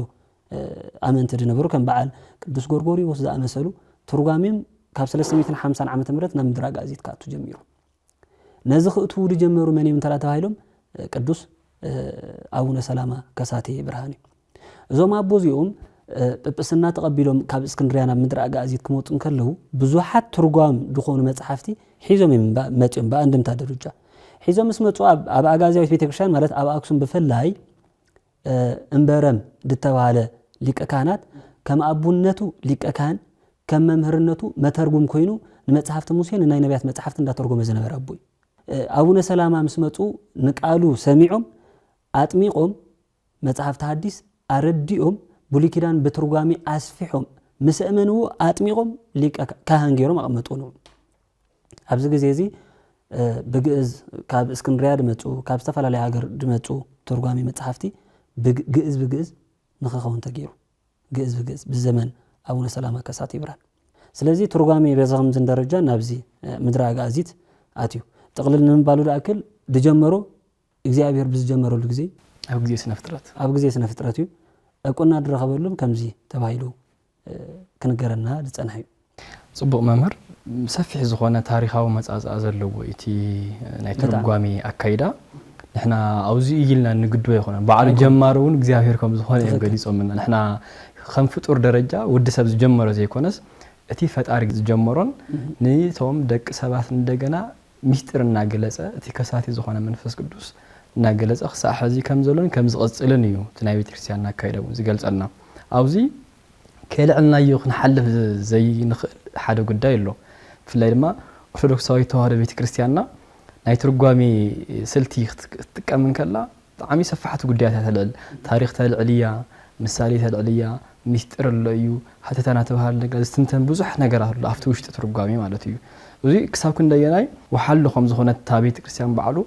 ኣመንቲ ዝነበሩ ከም በዓል ቅዱስ ጎርጎሪዎስ ዝኣመሰሉ ትርጓሚም ካብ 350 ዓመተ ምህረት ናብ ምድሪ ኣጋዚት ክኣቱ ጀሚሩ። ነዚ ክእትዉ ዝጀመሩ መን እዮም እንተ ተባሂሎም ቅዱስ ኣቡነ ሰላማ ከሳቴ ብርሃን እዮም። እዞም ኣቦ እዚኦም ጵጵስና ተቐቢሎም ካብ እስክንድርያ ናብ ምድሪ ኣጋእዚት ክመፁ እንከለዉ ብዙሓት ትርጓም ዝኾኑ መፅሓፍቲ ሒዞም እዮም መፂኦም ብኣንድምታ ደረጃ ሒዞም ምስ መፁ ኣብ ኣጋዝያዊት ቤተክርስትያን ማለት ኣብ ኣክሱም ብፍላይ እምበረም ዝተባሃለ ሊቀ ካህናት ከም ኣቡነቱ ሊቀ ካህን ከም መምህርነቱ መተርጉም ኮይኑ ንመጽሓፍቲ ሙሴን ንናይ ነቢያት መጽሓፍቲ እንዳተርጎመ ዝነበረ ኣቦ እዩ። ኣቡነ ሰላማ ምስ መጹ ንቃሉ ሰሚዖም ኣጥሚቖም መጽሓፍቲ ሐዲስ ኣረዲኦም ብሉይ ኪዳን ብትርጓሜ ኣስፊሖም ምስ ኣእመንዎ ኣጥሚቖም ሊቀ ካህን ገይሮም ኣቐመጥዎ ንዑ። ኣብዚ ግዜ እዚ ብግእዝ ካብ እስክንድርያ ድመጹ ካብ ዝተፈላለየ ሃገር ድመጹ ተርጓሚ መጽሓፍቲ ግእዝ ብግእዝ ንኽኸውን ተገይሩ። ግእዝ ብግእዝ ብዘመን ኣቡነ ሰላማ ከሳቴ ብርሃን። ስለዚ ትርጓሜ በዚ ከምዝን ደረጃ ናብዚ ምድረ ኣግኣዚት ኣትዩ። ጥቕልል ንምባሉ ድኣክል ድጀመሮ እግዚኣብሔር ብዝጀመረሉ ግዜ ኣብ ግዜ ስነ ፍጥረት ኣብ ግዜ ስነ ፍጥረት እዩ። ዕቁና ድረኸበሉም ከምዚ ተባሂሉ ክንገረና ዝጸንሐ እዩ። ጽቡቕ መምህር፣ ሰፊሕ ዝኾነ ታሪኻዊ መጻጽኣ ዘለዎ እቲ ናይ ተርጓሚ ኣካይዳ ንሕና ኣብዚ እዩ ኢልና ንግድቦ ኣይኮነን። በዓሉ ጀማሪ እውን እግዚኣብሔር ከም ዝኾነ እዮም ገሊጾምና። ንሕና ከም ፍጡር ደረጃ ወዲ ሰብ ዝጀመሮ ዘይኮነስ እቲ ፈጣሪ ዝጀመሮን ንቶም ደቂ ሰባት እንደገና ሚስጢር እናገለጸ እቲ ከሳቲ ዝኾነ መንፈስ ቅዱስ እናገለጸ ክሳዕ ሕዚ ከም ዘሎን ከም ዝቐጽልን እዩ እቲ ናይ ቤተክርስትያን ኣካይዳ እውን ዝገልጸልና። ኣብዚ ከየልዕልናዮ ክንሓልፍ ዘይንኽእል ሓደ ጉዳይ ኣሎ። ብፍላይ ድማ ኦርቶዶክሳዊት ተዋህዶ ቤተ ክርስቲያንና ናይ ትርጓሜ ስልቲ ክትጥቀም እንከላ ብጣዕሚ ሰፋሕቲ ጉዳያት እያ ተልዕል። ታሪኽ ተልዕል እያ፣ ምሳሌ ተልዕል እያ፣ ሚስጥር ኣሎ እዩ፣ ሃተታ እናተባህለ ነገር ዝትንተን ብዙሕ ነገራት ኣሎ ኣብቲ ውሽጢ ትርጓሜ ማለት እዩ። እዚ ክሳብ ክንደየናይ ወሓሉ ከም ዝኾነት እታ ቤተ ክርስቲያን ባዕሉ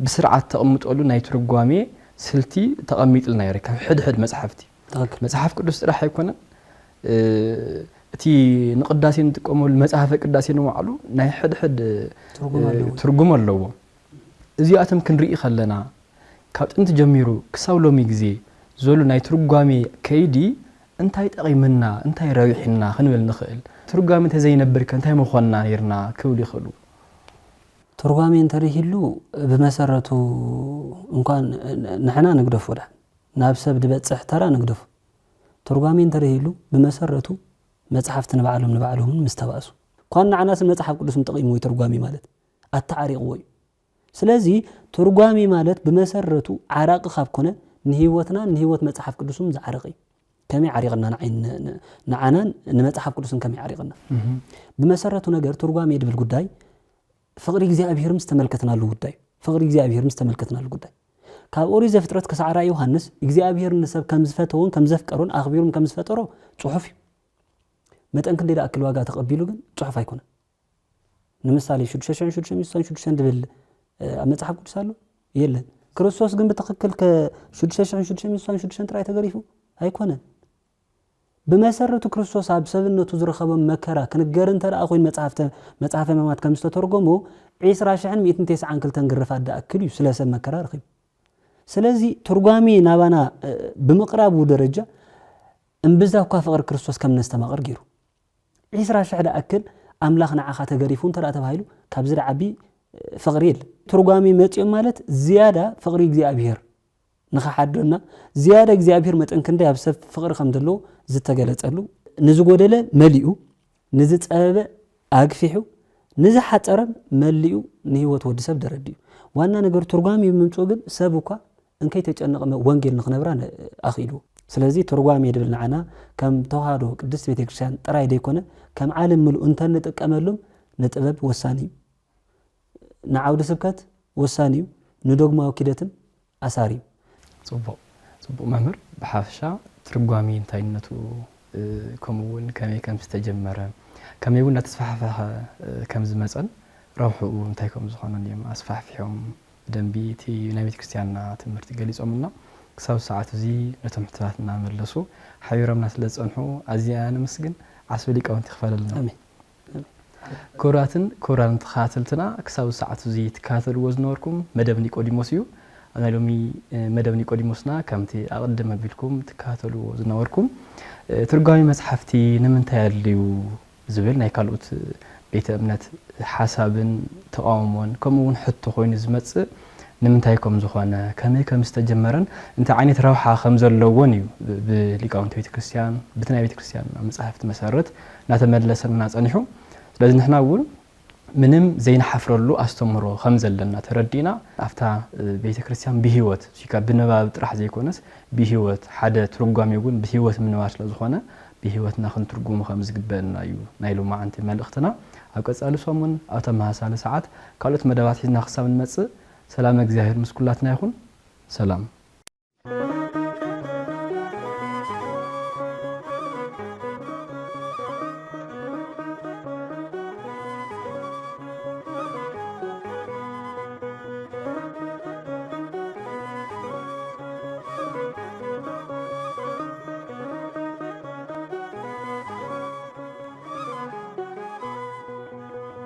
ብስርዓት ተቐምጠሉ ናይ ትርጓሜ ስልቲ ተቐሚጥልና ይርከብ። ሕድሕድ መጽሓፍቲ መጽሓፍ ቅዱስ ጥራሕ ኣይኮነን፣ እቲ ንቅዳሴ ንጥቀመሉ መጽሓፈ ቅዳሴ ንባዕሉ ናይ ሕድሕድ ትርጉም ኣለዎ። እዚኣቶም ክንርኢ ከለና ካብ ጥንቲ ጀሚሩ ክሳብ ሎሚ ግዜ ዘሎ ናይ ትርጓሜ ከይዲ እንታይ ጠቒምና እንታይ ረቢሕና ክንብል ንኽእል? ትርጓሜ እንተዘይነብርከ እንታይ ምኾንና ነይርና ክብሉ ይኽእሉ። ትርጓሜ እንተደይህሉ ብመሰረቱ እንኳን ንሕና ንግደፎ ዳ ናብ ሰብ ድበፅሕ ተራ ንግደፎ። ትርጓሜ እንተደይህሉ ብመሰረቱ መፅሓፍቲ ንባዕሎም ንባዕሎምን ምስ ተባእሱ እኳን ንዓናስ መፅሓፍ ቅዱስ ምጠቒምዎ እዩ። ትርጓሜ ማለት ኣተዓሪቕዎ እዩ። ስለዚ ትርጓሜ ማለት ብመሰረቱ ዓራቂ ካብ ኮነ ንህይወትና ንህይወት መፅሓፍ ቅዱስም ዝዓረቂ እዩ። ከመይ ዓሪቕና ንዓይን ንዓናን ንመፅሓፍ ቅዱስን ከመይ ዓሪቕና? ብመሰረቱ ነገር ትርጓሜ ድብል ጉዳይ ፍቕሪ እግዚኣብሔር ምስ ተመልከትናሉ ጉዳይ ፍቕሪ እግዚኣብሔር ምስ ተመልከትናሉ ጉዳይ ካብ ኦሪት ዘፍጥረት ክሳዕ ራእይ ዮሃንስ እግዚኣብሔር ንሰብ ከም ዝፈተዎን ከም ዘፍቀሮን ኣኽቢሩን ከም ዝፈጠሮ ጽሑፍ እዩ። መጠን ክንደይ ደኣክል ዋጋ ተቐቢሉ ግን ጽሑፍ ኣይኮነን። ንምሳሌ ሽዱሽተ ሽሕን ሽዱሽተ ሚእትን ስሳን ሽዱሽተን ድብል ኣብ መጽሓፍ ቅዱስ ኣሎ የለን። ክርስቶስ ግን ብትኽክል ከ ሽዱሽተ ሽሕን ሽዱሽተ ሚእትን ስሳን ሽዱሽተን ጥራይ ተገሪፉ ኣይኮነን። ብመሰረቱ ክርስቶስ ኣብ ሰብነቱ ዝረኸቦም መከራ ክንገር እንተ ደኣ ኮይኑ መጽሓፍተ መጽሓፈ ሕማማት ከም ዝተተርጎሞ ዒስራ ሽሕን ሚእትን ተስዓን ክልተን ግርፋት ደኣክል እዩ ስለ ሰብ መከራ ረኺቡ። ስለዚ ትርጓሜ ናባና ብምቕራቡ ደረጃ እምብዛ እኳ ፍቕሪ ክርስቶስ ከም ነስተማቕር ገይሩ። ዒስራ ሽሕ ደኣክል ኣምላኽ ንዓኻ ተገሪፉ እንተ ደኣ ተባሂሉ ካብዚ ደዓቢ ፍቕሪ የለን። ትርጓሜ መጺኦም ማለት ዝያዳ ፍቕሪ እግዚኣብሔር ንኽሓድረና ዝያዳ እግዚኣብሔር መጠን ክንደይ ኣብ ሰብ ፍቕሪ ከም ዘለዎ ዝተገለጸሉ ንዝጎደለ መሊኡ ንዝጸበበ ኣግፊሑ ንዝሓጸረን መሊኡ ንህይወት ወዲ ሰብ ደረዲ እዩ። ዋና ነገር ትርጓሜ ብምምፅኡ ግን ሰብ እኳ እንከይተጨነቐ ወንጌል ንኽነብራ ኣኽኢልዎ። ስለዚ ትርጓሜ ድብል ንዓና ከም ተዋህዶ ቅድስት ቤተክርስትያን ጥራይ ዘይኮነ ከም ዓለም ምሉእ እንተንጥቀመሉም ንጥበብ ወሳኒ እዩ። ንዓውዲ ስብከት ወሳኒ እዩ፣ ንዶግማዊ ኪደትም ኣሳሪ እዩ። ጽቡቕ ጽቡቕ መምህር፣ ብሓፈሻ ትርጓሜ እንታይነቱ ከምኡ እውን ከመይ ከም ዝተጀመረ ከመይ እውን እናተስፋሕፈሐ ከም ዝመፀን ረብሕኡ እንታይ ከም ዝኾነን እዮም ኣስፋሕፊሖም ብደንቢ እቲ ናይ ቤተ ክርስቲያንና ትምህርቲ ገሊፆምልና ክሳብ ሰዓት እዚ ነቶም ሕቶታት እናመለሱ ሓቢሮምና ስለ ዝፀንሑ ኣዝያ ነመስግን። ዓስቢ ሊቃውንቲ ይኽፈለልና። ኣሜን። ክቡራትን ክቡራን ተኸታተልትና ክሳብ ሰዓት እዚ ትከታተልዎ ዝነበርኩም መደብ ኒቆዲሞስ እዩ። ኣብ ናይ ሎሚ መደብ ኒቆዲሞስና ከምቲ ኣቐድም ኣቢልኩም ትከታተልዎ ዝነበርኩም ትርጓሜ መፅሓፍቲ ንምንታይ ኣድልዩ ዝብል ናይ ካልኦት ቤተ እምነት ሓሳብን ተቓውሞን ከምኡ እውን ሕቶ ኮይኑ ዝመፅእ ንምንታይ ከም ዝኾነ ከመይ ከም ዝተጀመረን እንታይ ዓይነት ረብሓ ከም ዘለዎን እዩ ብሊቃውንቲ ቤተ ክርስቲያን ብቲ ናይ ቤተ ክርስቲያን መፅሓፍቲ መሰረት እናተመለሰልና ፀኒሑ። ስለዚ ንሕና እውን ምንም ዘይንሓፍረሉ ኣስተምህሮ ከም ዘለና ተረዲእና ኣብታ ቤተ ክርስቲያን ብህይወት እዚካ ብንባብ ጥራሕ ዘይኮነስ ብህይወት ሓደ ትርጓሜ እውን ብህይወት ምንባር ስለ ዝኾነ ብህይወትና ክንትርጉሙ ከም ዝግበአና እዩ ናይ ሎማዓንቲ መልእኽትና። ኣብ ቀፃሊ ሰሙን ኣብ ተመሳሳሊ ሰዓት ካልኦት መደባት ሒዝና ክሳብ ንመፅእ ሰላም እግዚኣብሔር ምስ ኩላትና ይኹን። ሰላም።